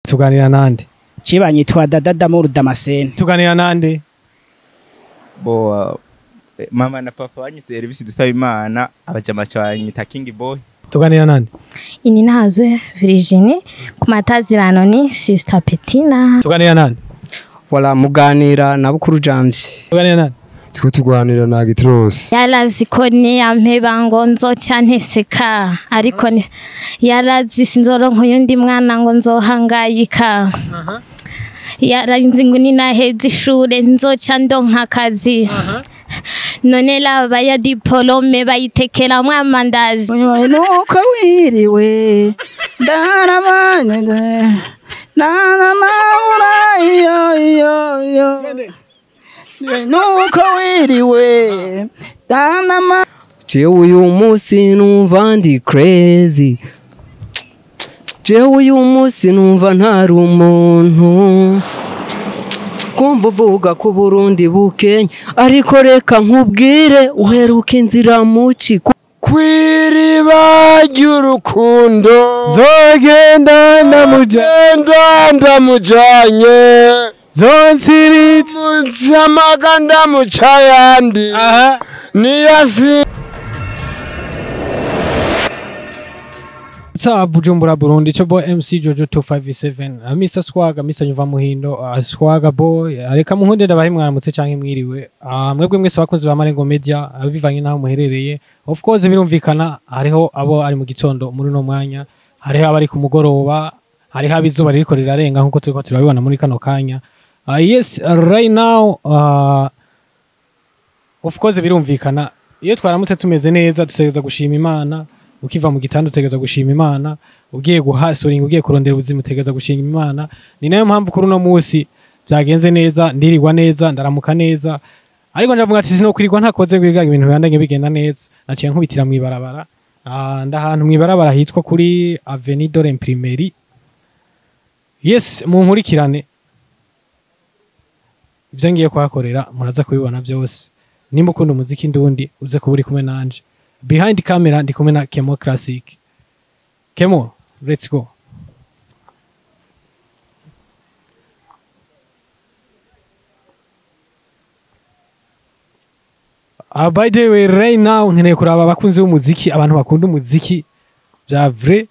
Tuganira nande? Cibanyitwa Dada Damour Damascene. Tuganira nande? Bo mama na papa banyise service dusaba Imana, abajama banyita King Boy. Tuganira nande? Ininahazwe Virginie, ku matazirano ni Sister Petina. Tuganira nande? Wala muganira na Bukuru Jamsi. Tuganira nande? Twe tuganira na Gitros. Yarazi ko niyampeba ngo nzoca nteseka, ariko yarazi sinzoronka uyundi mwana ngo nzohangayika. Yarazi ngo ninaheza ishure nzoca ndonka akazi. None laba ya diplome bayitekeramwo amandazi. Nuko wiriwe ndaramanye na na na iyo iyo iyo nuko wiriwe danama. Jewe uyu munsi numva ndi crazy, jewe uyu munsi numva ntari umuntu. Kumva uvuga ko Burundi bukenya, ariko reka nkubwire uheruka inzira muci kwiriba ry'urukundo. Nzogenda ndamujanye zonsiritse nzamaga ndamucayandi niyasi. What's up, Bujumbura Burundi, it's your boy MC Jojo 257, Mr. Swaga, Mr. Nyuva Muhindo, Swaga Boy. Reka muhunde ndabahe mwaramutse canke mwiriwe. Mwebwe mwese bakunzi ba Marengo Media, bivanye naho muherereye. Of course birumvikana hariho abo ari mu gitondo muri no mwanya, hariho abari ku mugoroba, hariho abizuba ririko rirarenga nkuko turiko turabibona muri kano kanya. Yes, right now of course birumvikana iyo twaramutse tumeze neza dutegereza gushima Imana. Ukiva mu gitanda utegereza gushima Imana, ugiye guhasuringa ugiye kurondera ubuzima utegereza gushima Imana. Ni nayo mpamvu kuri uno munsi byagenze neza, ndirirwa neza, ndaramuka neza. Ariko ndavuga ati sinokwirirwa ntakoze kwiga ibintu bibandanye bigenda neza. Naciye nkubitira mu ibarabara. Ndahantu mu ibarabara hitwa kuri Avenue de l'Imprimerie. Yes, mu nkurikirane ivyo ngiye kuhakorera muraza kubibona byose. Nimba ukunda umuziki ndundi uze kuba uri kumwe nanje. Behind camera ndi kumwe na Kemo Classic. Kemo, let's go. By the way, right now nkeneye kuraba abakunzi b'umuziki, abantu bakunda umuziki bya vrai,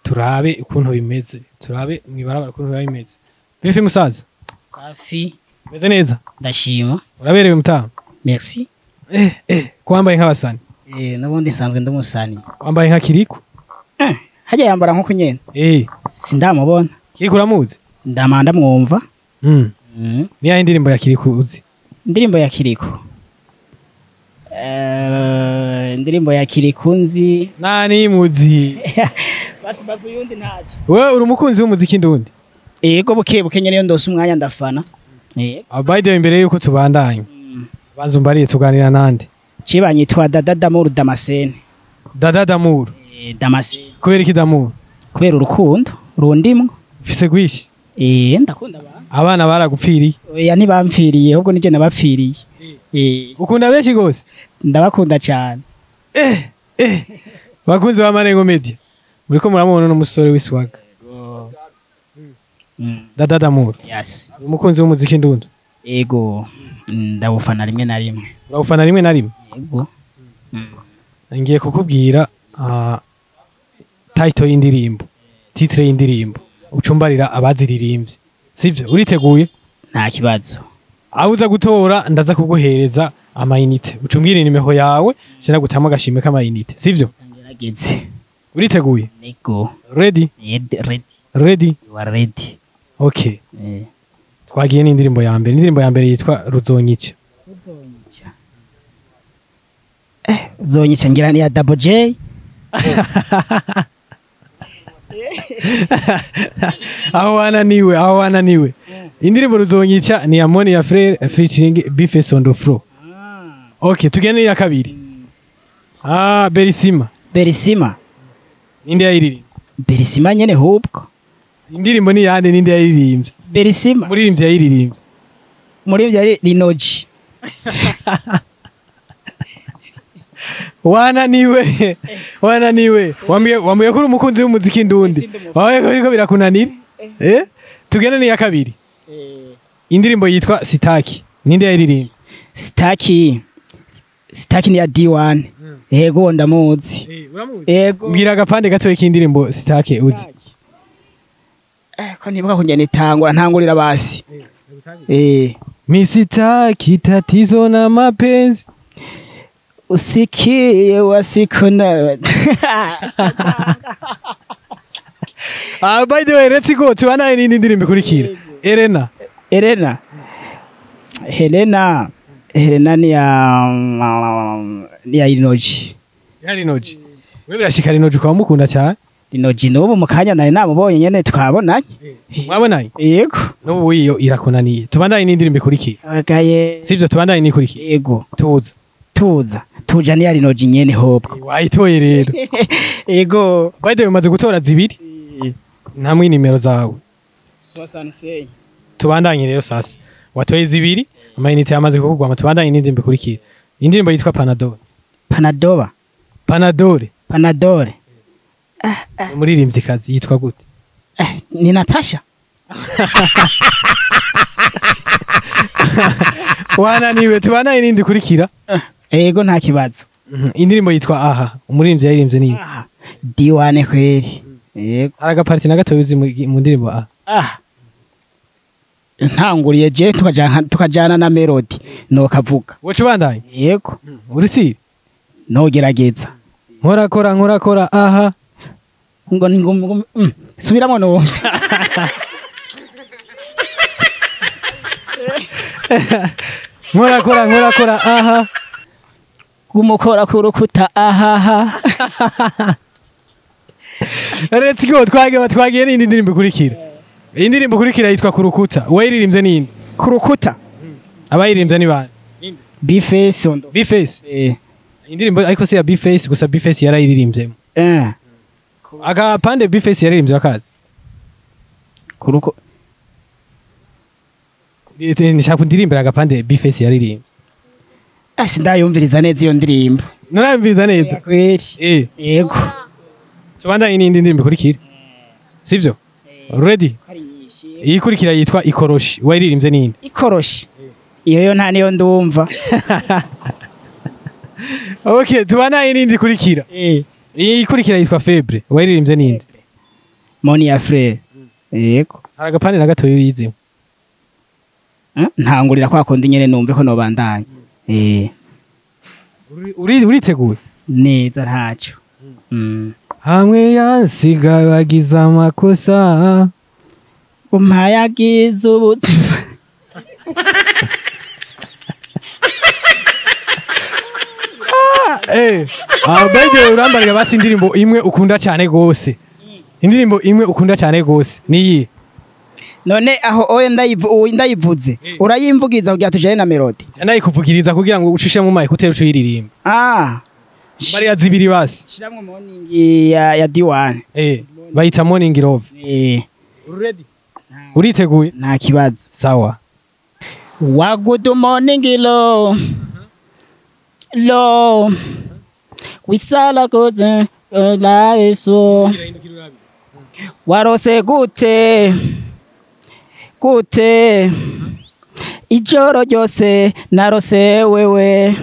turabe ukuntu bimeze, turabe mwibarabara ukuntu biba bimeze. Bifi musaza? Safi. Meze neza? Ndashima. Uraberewe mutamu? Merci. Kwambaye nk'abasani. N'ubundi nsanzwe ndi umusani. Wambaye nka Kiriku? Hajya yambara nkuko nyene. Sindamubona. Kiriku uramuzi? Ndamanda mwumva. Ni yahe indirimbo ya Kiriku uzi? Indirimbo ya Kiriku. Indirimbo ya Kiriku nzi. Nani muzi? Basi bazu yundi ntaje. Wewe uri umukunzi w'umuziki ndundi? Yego buke buke nyene ndose umwanya ndafana. By the way, imbere yuko tubandanye. Banza umbariye tuganira nande? Cibanyitwa Dada Damour Damascene. Dada Damour. Damascene. Kubera iki Damour? Kubera urukundo rundimwo. Ufise gwishi? Ndakunda abantu. Abana baragupfiriye? Oya ntibamfiriye, ahubwo nije nabapfiriye. Ukunda benshi gose? Ndabakunda cyane. Bakunzi ba Marengo Media, muriko muramubona n'umusore w'iswaga. Dada Damour. Yes. Umukunzi w'umuziki ndundi? Ego, ndawufana rimwe na rimwe. Urawufana rimwe na rimwe? Yego. Ngiye kukubwira title y'indirimbo, titre y'indirimbo, ucumbarira abaziririmbye. Sivyo? Uriteguye? Nta kibazo. Aho uza gutora ndaza kuguhereza amayinite. Ucumbwira inimero yawe, nshira gutama agashimwe k'amayinite. Sivyo? Ngerageze. Uriteguye? Yego. Ready? Ready. Ready? You are ready. Okay. Twagiye n'indirimbo ya mbere. Indirimbo ya mbere yitwa Ruzonyica. Ruzonyica. Ruzonyica ngira ni ya Double J. Aho wananiwe, aho wananiwe. Indirimbo Ruzonyica ni ya Moni ya Frere featuring Bface on the floor. Okay, tugende ya kabiri. Berisima. Berisima. Ninde yayiririmbye? Berisima nyene hubwo. Indirimbo ni yande ninde yayiririmbye? Berisima. Muririmbyi yayiririmbye. Muririmbyi ari Linoji. Wananiwe. Wananiwe. Wambwiye ko uri umukunzi w'umuziki ndundi. Wawe ko biriko birakunanira? Tugende n'iya kabiri. Indirimbo yitwa Sitaki ninde yayiririmbye? Sitaki. Sitaki ni ya D1. Yego ndamuzi. Yego. Mbwira agapande gatoya k'indirimbo Sitaki uzi. Ko ntibuka kungena itangura ntangurira basi. Misitaki tatizo na mapenzi usikie wasikuna. By the way, let's go tubanaye n'indi ndirimbo ikurikira. Elena. Elena. Helena. Helena ni ya Rinoji. Ya Rinoji. Wewe birashika Rinoji ukaba mukunda cyane? Rinoji n'ubu mu kanya nari namubonye nyene twabonanye. Mwabonanye? Yego. N'ubu iyo irakunaniye. Tubandanye n'indirimbo ikurikira. Abagaye. Sivyo tubandanye n'ikurikira. Yego. Tuza. Tuza. Tuja ni ya Rinoji nyene hobwo. Wayitoye rero. Yego. By the way umaze gutora zibiri. Ntamwe nimero zawe. 65. Tubandanye rero sasa. Watoye zibiri, amayinite yamaze kukugwa, tubandanye n'indirimbo ikurikira. Indirimbo yitwa Panadol. Panadoba. Panadol. Panadol. Umuririmbyikazi yitwa gute? Ni Natasha. Wananiwe, tubandanye n'indi ikurikira. Yego nta kibazo. Indirimbo yitwa Aha, umuririmbyi yaririmbye ni Aha. Diwane kweri. Yego. Hari agaparti na gato uzi mu ndirimbo Aha. Ah. Ntanguriye je tukajana na melody no kavuga. Wocu bandanye? Yego. Urisi? Nogerageza. Nkorakora nkorakora aha. Ngo ngo subiramo no. Nkorakora nkorakora aha. Gumukora kurukuta ahaha. Let's go twagiye n'indi ndirimbo ikurikira. Indirimbo ikurikira yitwa Kurukuta. Uwayiririmbye ninde? Kurukuta. Abayiririmbye ni bande? B-Face ondo. B-Face. Indirimbo ariko si ya B-Face gusa, B-Face yarayiririmbyemo. Agapande B-Face yaririmbye akazi. Kuruko nishaka ndirimbira agapande B-Face yaririmbye. Sindayumviriza neza iyo ndirimbo. Nurayumviriza neza? Kweri. Yego. Tubandanye n'indi ndirimbo ikurikira. Sivyo? Ready? Ikurikira yitwa Ikoroshi. Wayiririmbye ninde? Ikoroshi. Iyo yo nta niyo ndumva. Okay, tubandanye n'indi ikurikira. Ikurikira yitwa Febre. Wayiririmbye ninde? Moni ya Frere. Yego. Hari agapande na gato yizimo. Ntangurira kwa kundi nyene numve ko nobandanya. Uriteguye? Neza ntaco. Hamwe yansiga bagize amakosa umpayagize ubuzima. By the way urambarira basi indirimbo imwe ukunda cyane gose. Indirimbo imwe ukunda cyane gose niyi. None aho oye ndayivuze urayimvugiza kugira tujane na melody. Ndayikuvugiriza kugira ngo ucishe mu mic utere uyiririmba. Bariya zibiri basi. Shiramwe morning ya D1. Bayita morning love. Ready? Uriteguye? Nta kibazo. Sawa. Wa good morning lo. Lo. Wisala koze la eso. Warose gute. Gute. Ijoro ryose narose wewe.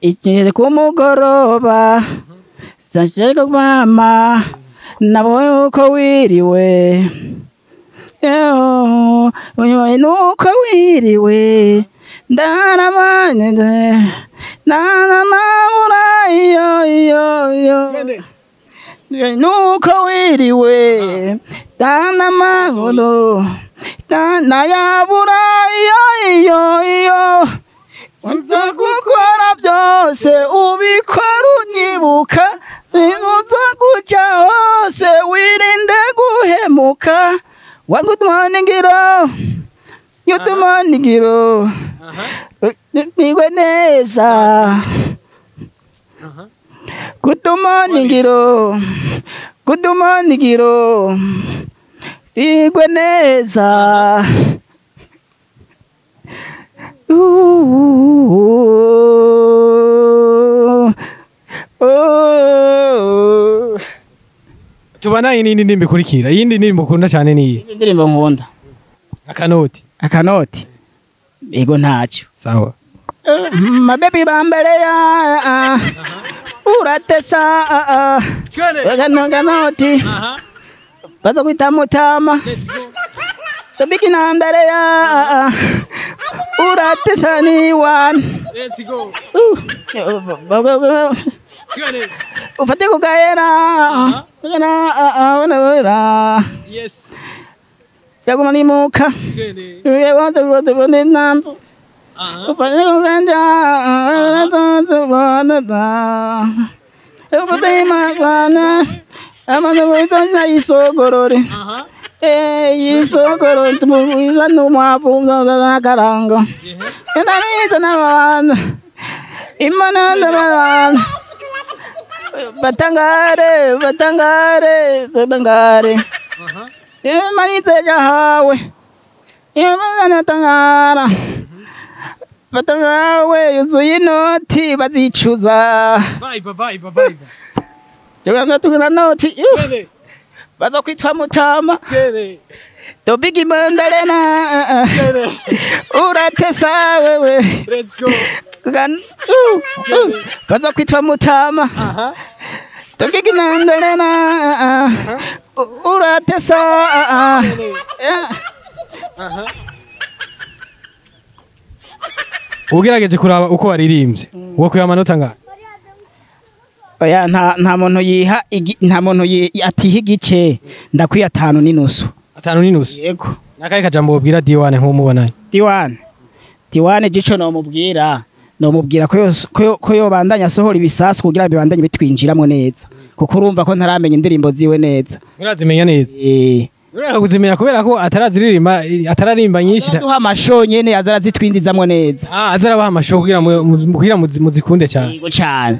Igihe kumugoroba sanjego mama nabonye uko wiriwe nuko wiriwe ndaramanye nanamura iyo iyo iyo nuko wiriwe danamahoro nayabura iyo iyo iyo uza gukora byose ubikora unyibuka uza guca hose wirinde guhemuka wa good morning ro good morning ro nigwe neza good morning ro good morning ro nigwe neza. Tubana n'indi ndirimbo ikurikira. Iyindi ndirimbo ukunda cyane ni iyihe? Indirimbo nkunda. Akanoti. Akanoti. Yego ntacyo. Sawa. Mabebi bambere ya uratesa akanoti baza kwita mutama tobiki na mbere ya uratesa ni one. Let's go. Ufate kugahera. Yes. Yaguma nimuka. Batangare, batangare, batangare. Imanitse jahawe. Imana tangara. Batangawe yuzuye inoti bazicuza. Vibe vibe vibe. Jogana tugana noti. Baza kwitwa mutama. Tobigi mandalena. Uratesa wewe. Let's go. Baza kwitwa mutama. Tobigi mandalena. Uratesa. Ugerageje kuraba uko waririmbye wo kuya amanota ngahe? Oya, nta muntu yiha, nta muntu atiha igice. Ndakwiye 5.5. 5.5. Yego. Nakaye kajambo wobwira D1 nkumubona? D1 gico no mubwira ko yobandanya asohora ibisasu kugira bibandanye bitwinjiramo neza, kuko urumva ko ntaramenya indirimbo ziwe neza. Urazimenya neza? Ureka kuzimenya kubera ko ataraziririmba, atararimba nyinshi. Duha amasho nyene azarazitwindizamwo neza. Azarabaha amasho kugira muzikunde cyane. Yego cyane.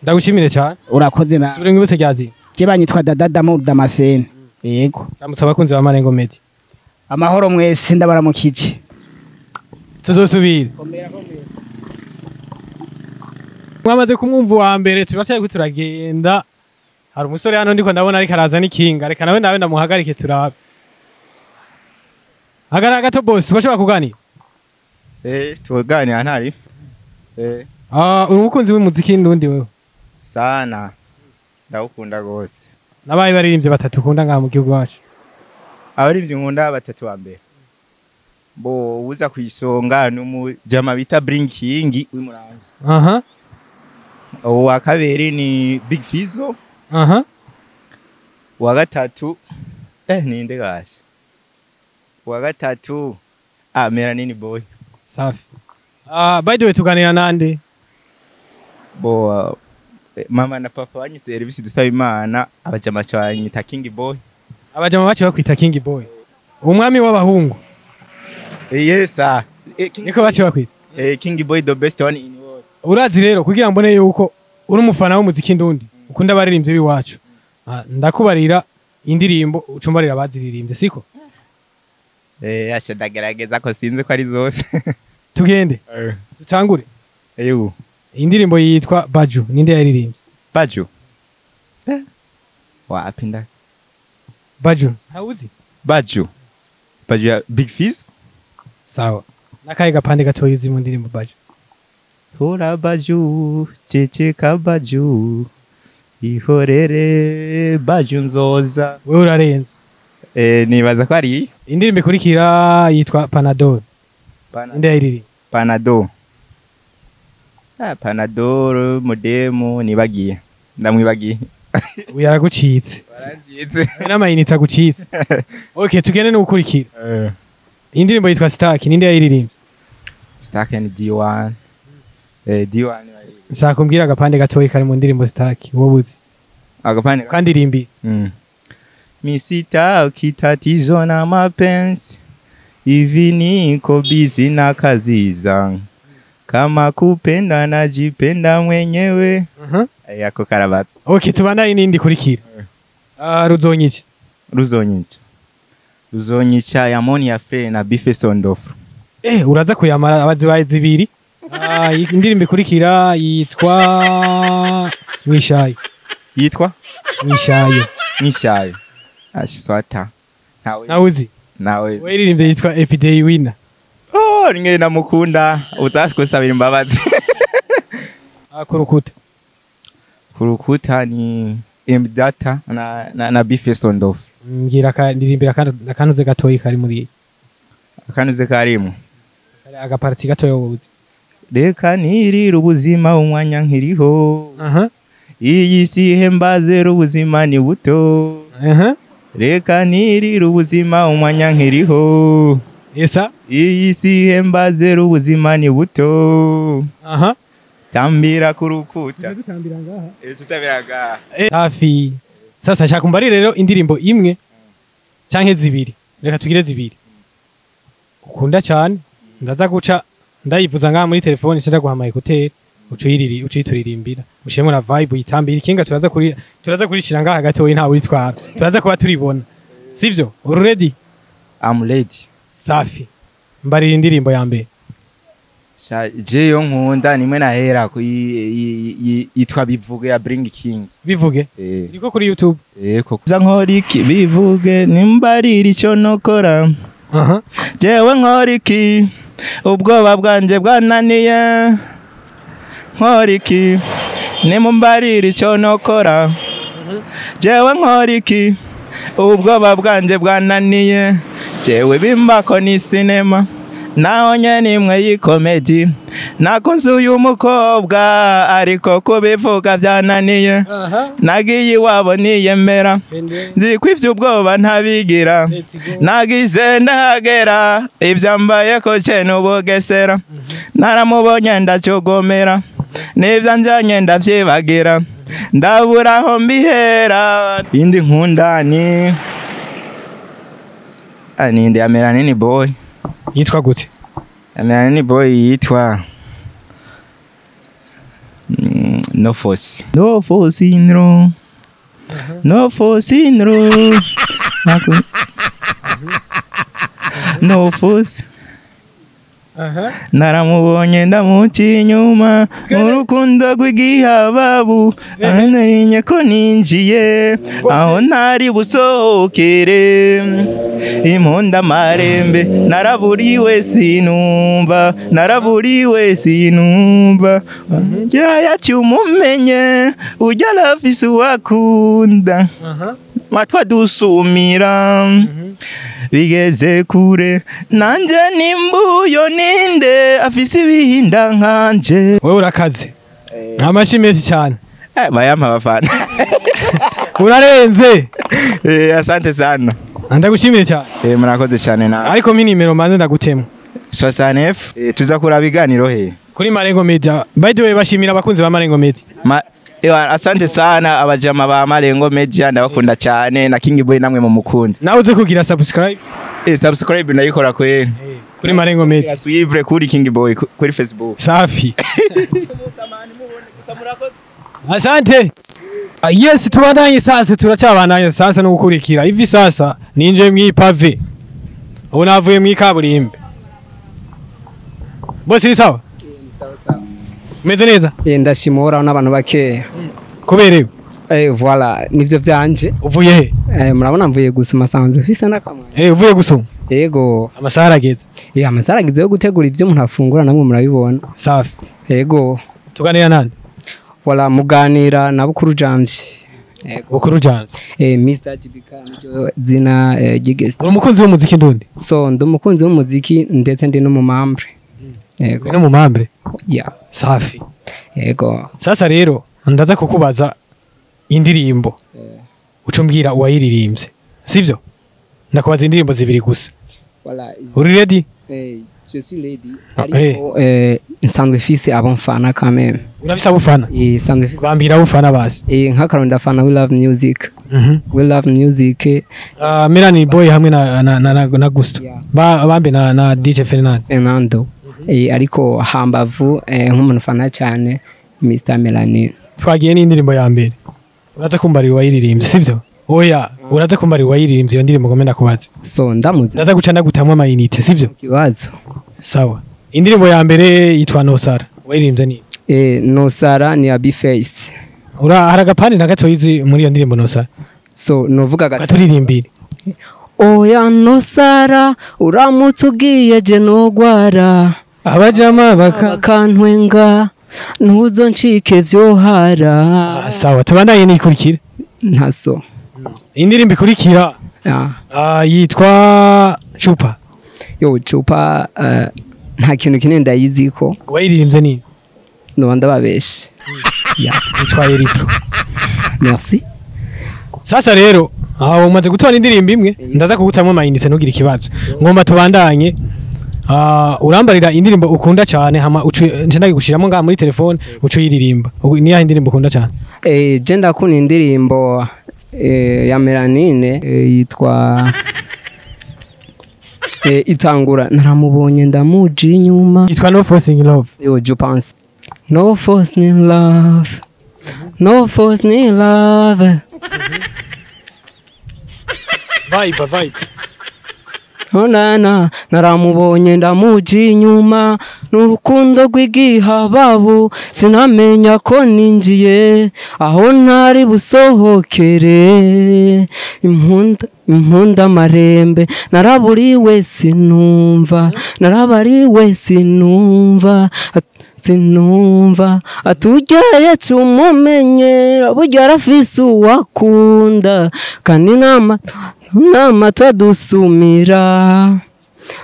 Ndagushimire cyane. Urakoze na. Subire mwibutse ryazi. Je banyitwa Dada Mu Damascene. Yego. Ndamusaba abakunzi ba Marengo Media. Amahoro mwese, ndabaramukije. Tuzosubira. Mwamaze kumwumva wa mbere, turacyari turagenda. Hari umusore hano ndiko ndabona ariko araza n'ikinga, reka nawe ndabe ndamuhagarike turabe. Hagarara gato boss, twashobora kuganira? Tuganira ntari. Uri umukunzi w'umuziki ndundi wewe? Sana. Ndawukunda gose. Nabaye baririmbye batatu ukunda ngaha mu gihugu wacu. Abaririmbye nkunda batatu wa mbere. Bo uza kwisonga n'umujama bita Brinking w'imurangi. Uwa kabiri ni Big Fizzo. Uwa gatatu ninde gashe? Uwa gatatu Melanini Boy. Safi. By the way tuganira nande? Bo mama na papa banyise service dusaba Imana, abajama banyita King Boy. Abajama bacu bakwita King Boy. Umwami w'abahungu. Yes sir. Niko bacu bakwita. King Boy the best one in world. Urazi rero kugira mbone yuko uri umufana w'umuziki ndundi ukunda abaririmbyi biwacu. Ndakubarira indirimbo ucumbarira abaziririmbye siko? Asha ndagerageza ko sinzi ko ari zose. Tugende. Tutangure. Yego. Indirimbo yitwa Baju, ninde yaririmbye? Baju. Wapi nda? Baju. Hauzi? Baju. Baju ya Big Fizz? Sawa. Nakaye gapande gatoyi uzi mu ndirimbo Baju. Hora Baju, ceceka Baju. Ihorere Baju nzoza. Wewe urarenze. Nibaza ko ari indirimbo ikurikira yitwa Panadol. Ninde yaririmbye? Panadol. Panadol mudemu nibagiye. Ndamwibagiye. Uyu aragucitse. Warangize. N'amayinite agucitse. Okay, tugende n'ukurikira. Indirimbo yitwa Stark, ninde yaririmbye? Stark and D1. D1. Nshaka kumbwira agapande gatoyi kari mu ndirimbo Stark, wowe uzi. Agapande kandirimbi. Misitaki tatizo na mapenzi. Hivi niko busy na kazi zangu. Kama kupenda najipenda mwenyewe. Yako karabata. Okay, tubana inindi kurikira. Ruzonyica. Ruzonyica. Ruzonyica ya Moni ya Frere na Bife Sondofro. Uraza kuyamara abazibaye zibiri. Indirimbo ikurikira yitwa Mwishayi. Yitwa Mwishayo. Mwishayo. Ashiswata. Nawe. Nawe uzi? Nawe. Wayiririmbye yitwa Epiday Winner. Oh, ninge namukunda. Utasikusabira imbabazi. Kurukuta. Kurukuta ni Mdata na Bface Ondof. Ngira ka ndirimbira akanuze gatoyi kari muri. Akanuze karimo. Agaparti gatoyi wobuzi. Reka nirira ubuzima umwanya nkiriho. Iyi si hembaze ubuzima ni buto. Reka nirira ubuzima umwanya nkiriho. Esa iyi si hembaze ubuzima ni buto. Tambira kurukuta. Tutambira ngaha. Tutambira ngaha. Safi. Sasa nshaka kumbarira rero indirimbo imwe canke zibiri. Reka tugire zibiri. Ukunda cyane ndaza guca ndayivuza ngaha muri telefone nshaka guhama écouteur ucuyiriri ucituririmbira ushemo na vibe uyitambira ikinga turaza kurishira ngaha gatoyi nta witwara turaza kuba turibona sivyo? Uri ready? I'm ready. Safi. Mbarira indirimbo ya mbere. Je yo nkunda nimwe nahera yitwa Bivuge ya Bring King. Bivuge? Iriko kuri YouTube. Koko. Za nkoriki bivuge nimbarira icyo nokora. Jewe nkoriki ubwoba bwanje bwananiye. Nkoriki nimumbarira icyo nokora. Jewe nkoriki ubwoba bwanje bwananiye. Jewe bimbako ni sinema. Naho nyene imwe y'ikomedi. Nakunze uyu mukobwa ariko kubivuga byananiye. Nagiye iwabo niyemera. Nzi ko ivyo ubwoba ntabigira. Nagize ndahagera ivyambaye ko cene ubugesera. Naramubonye ndacogomera. N'ivyo njanye ndavyibagira. Ndabura aho mbihera. Indi nkunda ni ninde ya Melanini Boy. Yitwa gute? Melanini Boy yitwa No Force. No Force inro. No Force inro. No Force. Naramubonye ndamuca inyuma mu rukundo rw'igihababu anarinya ko ninjiye aho ntari busohokere impunda marembe naraburiwe sinumva naraburiwe sinumva yacyumumenye ujya rafise uwakunda matwa dusumira bigeze kure nanje nimbuyo ninde afise ibihinda nkanje. Wewe urakaze. Amashi menshi cyane. Bayampa abafana. Urarenze. Asante sana. Ndagushimiye cyane. Murakoze cyane na. Ariko mi nimero manze ndagutema. 69 tuza kuraba ibiganiro he. Kuri Marengo Media. By the way bashimira abakunzi ba Marengo Media. Asante sana abajama ba Marengo Media ndabakunda cyane na King Boy namwe mu mukunda. Nawe uze kugira subscribe. Subscribe ndayikora kweri. Kuri Marengo Media. Suivre kuri King Boy kuri Facebook. Safi. Asante. Yes tubandanye sasa turacabandanye sasa no gukurikira. Ivi sasa ninje mwipave. Ubu navuye mwikaburimbe. Bosi ni sawa? Sawa sawa. Meze neza? Ndashimura n'abantu bakeya. Kuberewe? Voilà, nivyo vyanje. Uvuye he? Murabona mvuye gusoma sanzwe ufise nakamwe. Uvuye gusoma? Yego. Amasaha arageze. Amasaha arageze yo gutegura ivyo umuntu afungura namwe murabibona. Safi. Yego. Tuganira nande? Voilà, muganira na Bukuru Jamvye. Yego. Bukuru Jamvye. Mr Jibika niryo zina ry'igest. Uri umukunzi w'umuziki ndundi? So, ndi umukunzi w'umuziki ndetse ndi n'umumambre. Yego. No mumambre? Yeah. Safi. Yego. Sasa rero ndaza kukubaza indirimbo. Ucumbwira uwayiririmbye. Sivyo? Ndakubaza indirimbo zibiri gusa. Voilà. Uri ready? Je suis ready. Ariko nsanzwe fise abamfana quand même. Urafise abufana? Nsanzwe fise. Bambira abufana basi. Nk'akarundi afana We Love Music. We Love Music. Melanie Boy hamwe na Gusto. Bambe na DJ Fernando. Ariko hambavu nk'umuntu fana cyane Mr Melanie. Twagiye n'indirimbo ya mbere. Uraza kumbarira uwayiririmbye sivyo? Oya, uraza kumbarira uwayiririmbye iyo ndirimbo ngomba ndakubaza. So ndamuzi. Ndaza guca ndagutamwa amayinite sivyo? Kibazo. Sawa. Indirimbo ya mbere yitwa Nosara. Uwayiririmbye ni? Nosara ni Abi Face. Ura hari agapande na gato yizi muri iyo ndirimbo nosa. So novuga gato gaturirimbire. Oya nosara uramutse ugiye je nogwara abajama bakantwenga ntuzo ncike vyohara. Sawa, tubandanye nikurikira. Ntaso. Indirimbo ikurikira yitwa Chupa. Yo Chupa nta kintu kinene ndayiziko. Wayiririmbye nini? No ndababeshe. Yitwa Eripro. Merci. Sasa rero aho umaze gutora indirimbo imwe ndaza kugutamwa amayinite ntugire ikibazo. Ngomba tubandanye. Urambarira indirimbo ukunda cyane hama nce ndagigushiramo ngaha muri telefone ucu yiririmba. Ni yahe indirimbo ukunda cyane? Je ndakunda indirimbo ya Melanine yitwa itangura naramubonye ndamuji inyuma. Yitwa No Forcing Love. Yo je pense. No forcing love. No forcing love. Vibe vibe. Onana naramubonye ndamuji inyuma n'urukundo rw'igihababu sinamenya ko ninjiye aho ntari busohokere impunda marembe naraburiwe sinumva narabariwe sinumva sinumva atugeye cumumenyera burya arafise uwakunda kandi nama twadusumira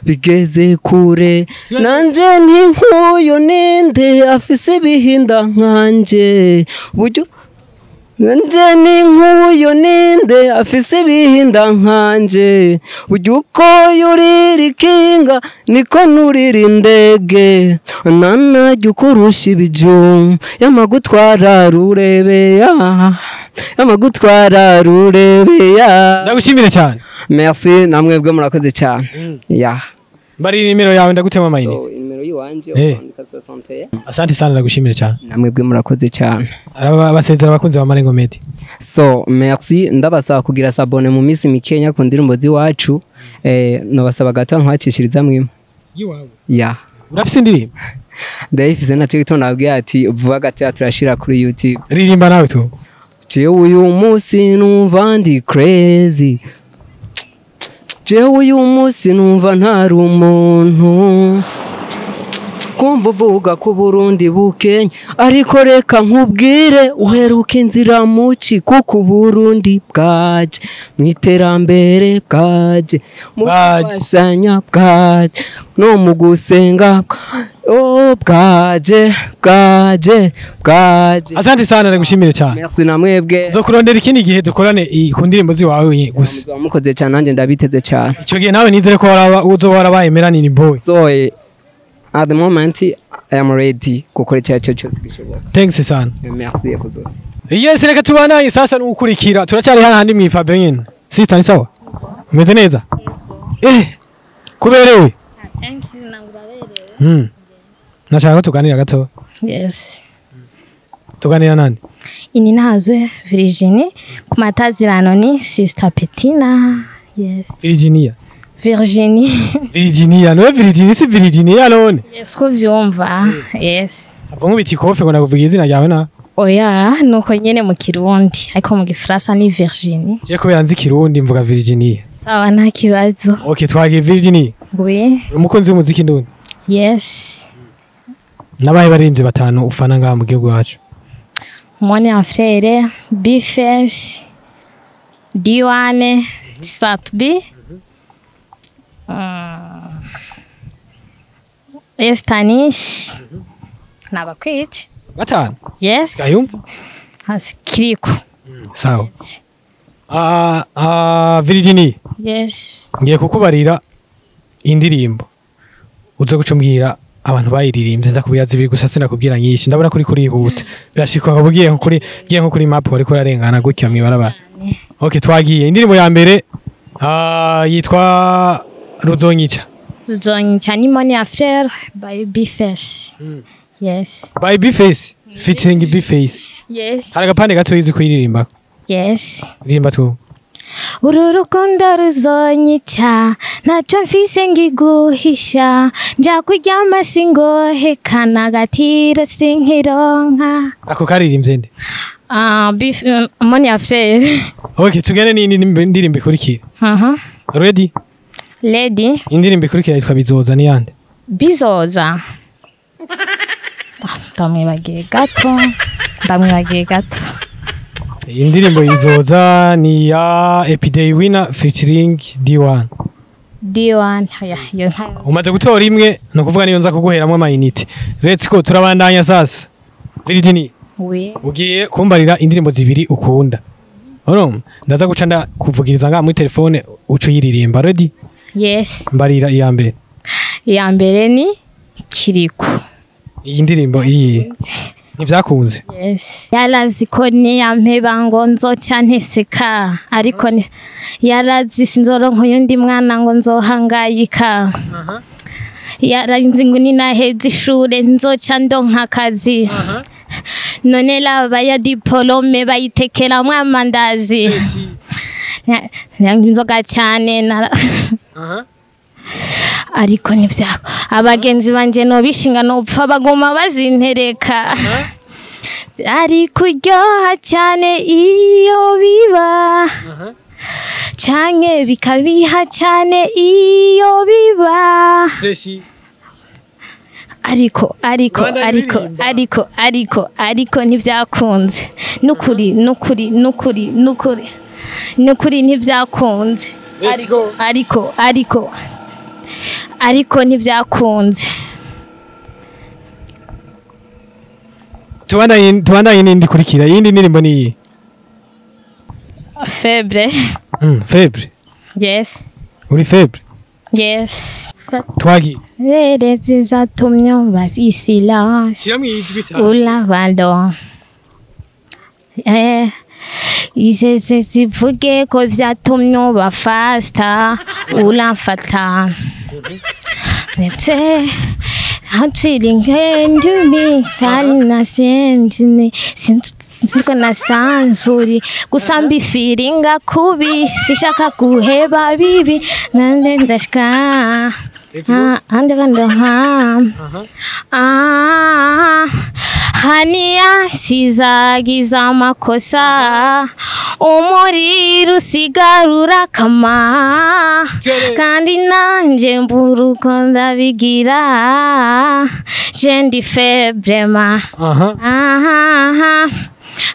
bigeze kure nanje ntinkuyo ninde afise ibihinda nkanje buryo nanje ninkuyo ninde afise ibihinda nkanje buryo uko yurira ikinga niko nurira indege nanajya ukurusha ibijumba yamagutwara rurebeya amagutwara rurebeya. Ndagushimire cyane. Merci namwebwe murakoze cyane. Ya. Bari nimero yawe ndagutema amayinite. So nimero yiwanje ukandika 61. Asante sana ndagushimire cyane. Namwebwe murakoze cyane. Arabasezera abakunzi ba Marengo Media. So merci ndabasaba kugira sabone mu minsi mikenya ku ndirimbo ziwacu nobasaba gato nkwacishiriza mwimwe. Yiwawe. Ya. Urafise indirimbo? Ndayifise naco gituma nabwiye ati vuba gato turashira kuri YouTube. Ririmba nawe tu. Jewe uyu munsi numva ndi crazy. Jewe uyu munsi numva ntari umuntu. Kumva uvuga ko Burundi bukenya ariko reka nkubwire uheruka inzira muci kuko Burundi bwaje mu iterambere bwaje mu gufashanya bwaje no mu gusenga bwaje bwaje bwaje. Asante sana ndagushimire cyane. Merci namwebwe. Nzokurondera ikindi gihe dukorane ku ndirimbo ziwawe gusa. Mukoze cyane nanjye ndabiteze cyane. Ico gihe nawe nizere ko uzoba warabaye Melanin Boy. So at the moment I am ready gukora icyo cyose gishoboka. Thanks sana. Merci yakuzose. Yes reka tubanaye sasa n'ukurikira turacyari hahandi mwipabe nyine. Sister ni sawa? Umeze neza? Kuberewe? Thank you nanguraberewe. Nashaka tuganira gato. Yes. Tuganira nani? Ini nazwe Virginie ku matazirano ni Sister Petina. Yes. Virginia. Virginie. Virginia, no Virginie si Virginia none. Yes, ko vyumva. Yes. Avo nkubita ikofe ngo nakuvuga izina ryawe na? Oya, nuko nyene mu Kirundi, ariko mu Gifaransa ni Virginie. Je kubera nzi Kirundi mvuga Virginie. Sawa nta kibazo. Okay, twagiye Virginie. Oui. Umukunzi w'umuziki ndundi? Yes. Nabaye barinzi batanu ufana ngaha mu gihugu wacu. Mone Frere, Bifes, Diwane, Satbi. Estanish. Nabakwici. Batanu? Yes. Gayumba? Asikiriko. Sawa. Virginie. Yes. Ngiye kukubarira indirimbo. Uze gucumbwira abantu bayiririmbye ndakubwira zibiri gusa sinakubwira nyinshi ndabona kuri kurihuta. Birashikwa ubugiye nko kuri giye nko kuri map ariko ararengana gutya mwibarabara. Okay, twagiye. Indirimbo ya mbere yitwa Ruzonyica. Ruzonyica ni Mone Frere by Bface. Yes. By Bface featuring Bface. Yes. Hari agapande gato yizi kuyiririmba. Yes. Ririmba tu. Uru rukundo ruzonyica ntacyo mfise ngiguhisha nja kuryama singohekana agatiro sinkironka. Ako karirimbye nde? Beef Money Affair. Okay, tugende n'indi ndirimbo ikurikira. Ready? Lady. Indirimbo ikurikira yitwa Bizoza ni yande? Bizoza. Ndamwibagiye gato. Indirimbo Bizoza ni ya Epiday Winner featuring D1. D1 ya yo. Umaze gutora imwe no kuvuga niyo nza kuguheramwe ama unit. Let's go, turabandanya sasa. Virginie. Oui. Ugiye kumbarira indirimbo zibiri ukunda. Urumva? Ndaza guca ndakuvugiriza nga muri telefone ucu yiririmba. Ready? Yes. Mbarira iya mbere. Iya mbere ni Kiriko. Iyi ndirimbo iyi ntivyakunze. Yes. Yarazi ko niyampeba ngo nzoca nteseka, ariko yarazi sinzoronka uyundi mwana ngo nzohangayika. Yarazi ngo ninaheza ishure nzoca ndonka akazi. None laba ya diplome bayitekeramwo amandazi. Inzoga cyane ariko ntivyako abagenzi banje no bishinga no upfa baguma bazintereka. Ari kuryoha cyane iyo biba, canke bikabiha cyane iyo biba. Ariko ariko ariko ariko ariko ariko ntivyakunze. Nukuri nukuri nukuri nukuri nukuri ntivyakunze. Ariko ariko ariko ariko ntivyakunze. Tubandanye n'indi kurikira. Yindi ndirimbo ni iyi? Febre. Febre. Yes. Uri febre? Yes. Twagi. Rerezi zatumye basisila. Shiramwe ijwi cyane. Ulavando. Izeze zivuge ko vyatumye ba fasta ulamfata. Ndetse hatiri kandi sentime sinziko nasanzuri gusa mbifiringa kubi sishaka kuheba bibi nande ndashika haniya sizagiza amakosa umuriro usigarura kama kandi nanje mbura uko ndabigira je ndi febre ma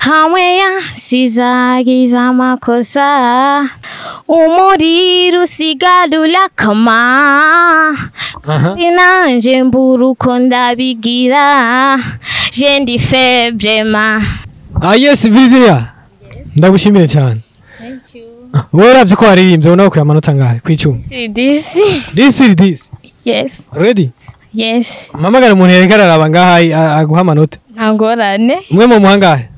hamwe ya sizagiza amakosa umuriro usigarura kama kandi nanje mbura uko ndabigira je ndi febre ma. Yes, Virginia. Ndagushimire cyane. Thank you. Wowe uravye ko waririmbye ubona ko amanota ngahe kwicuma? This. This this. Yes. Ready? Yes. Mpamagara umuntu yereka araraba ngaha aguha amanota. Ntangorane. Umwe mu muhangahe?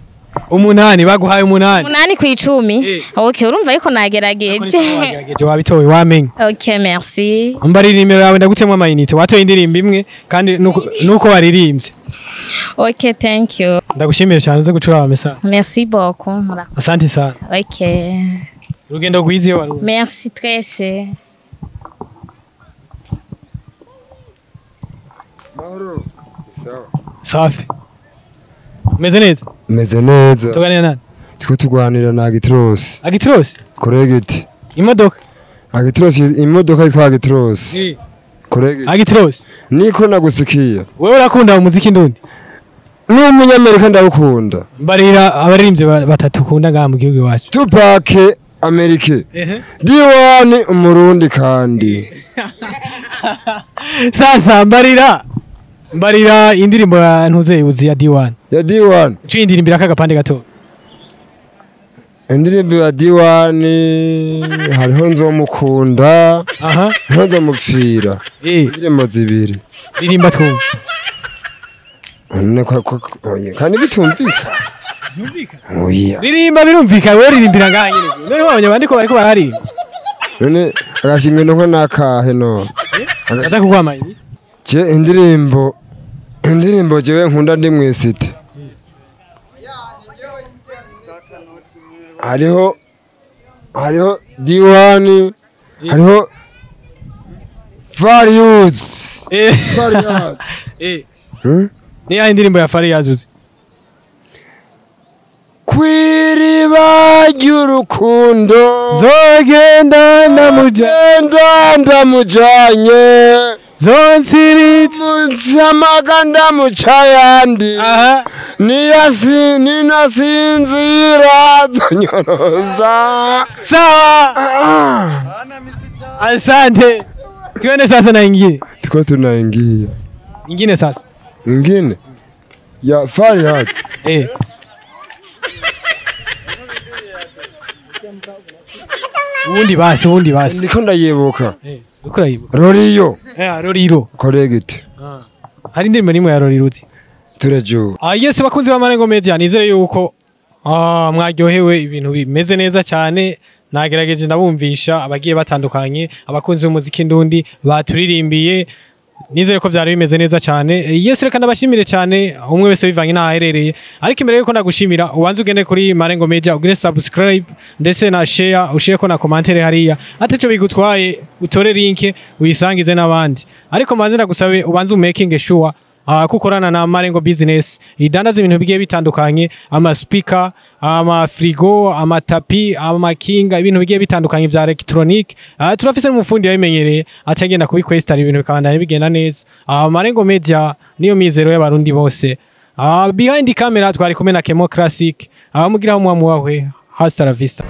8 baguhaye 8. 8 kwicumi. Okay, urumva yuko nagerageje. Wagerageje wabitoye wamenye. Okay, merci. Mbarira nimero yawe ndagutemwa amayinite. Watoye indirimbo imwe kandi nuko waririmbye. Okay, thank you. Ndagushimiye cyane uze gucura message. Merci beaucoup. Asante sana. Okay. Urugendo rwiza iyo wari. Merci twese. Mahoro. Sawa. Safi. Meze neza? Meze neza. Tuganira nani? Twe tuganira na Agitros. Agitros? Correct. Imodoka? Agitros imodoka yitwa Agitros. Correct. Agitros. Niko nagusikiye. Wewe urakunda umuziki ndundi? Ni umunyamerika ndawukunda. Mbarira abaririmbyi batatu ukunda ngaha mu gihugu iwacu. Tupac Amerika. D1 umurundi kandi. Sasa mbarira indirimbo ya ntuze uzi ya D1. Ya D1. Uciye indirimbo akagapande gato. Indirimbo ya D1 hariho nzomukunda. Aha. Hariho nzomupfira. Indirimbo zibiri. Ririmba twumve. None ko kandi bitumvika. Byumvika? Oya. Ririmba birumvika wewe ririmbira ngaha nyine. None wabonye abandi ko bariko bararirimba. None agashimwe nuko nakahe no. Aza kukwama ibi. Je indirimbo jewe nkunda ndi mwisite. Hariho D1 hariho Farious. Farious. Ni ya indirimbo ya Farious uzi. Kwiriba ry'urukundo. Zogenda ndamuja. Genda ndamujanye. Zonsiritse. Munsamaga ndamuca yandi. Aha. Niyasi ninasinzira zonyoroza. Sawa. Asante. Tuende sasa na ingine. Tuko tunaingia Ingine sasa. ingine ya Farihat. Eh. Ubundi basi, ubundi basi. Ndiko ndayibuka. Eh, uko urayibuka? Roriyo. Eh, Roriro. Correct. Hari indirimbo nimwe ya Roriro uzi? Turejo. Ah, yes, bakunzi ba Marengo Media, nizere yuko mwaryohewe, ibintu bimeze neza cyane. Nagerageje ndabumvisha abagiye batandukanye, abakunzi b'umuziki ndundi baturirimbiye. Nizere ko byari bimeze neza cyane. Yes, reka ndabashimire cyane umwe wese bivanye n'aho aherereye, ariko imbere yuko ndagushimira, ubanze ugende kuri Marengo Media ugire subscribe ndetse na share, ushire ko na commentaire hariya ataco bigutwaye, utore link uyisangize n'abandi. Ariko manze ndagusabe ubanze umaking sure kukorana na Marengo Business idandaza ibintu bigiye bitandukanye: ama speaker, ama frigo, amatapi, amakinga, ibintu bigiye bitandukanye vya electronic. Turafise n'umufundi yabimenyereye acagenda kubikwestara, ibintu bikabandanya bigenda neza. Marengo Media niyo mizero y'abarundi bose. Behind camera twari kumwe na Kemo Classic. Mugiraho muwa muwahwe. Hasta la vista.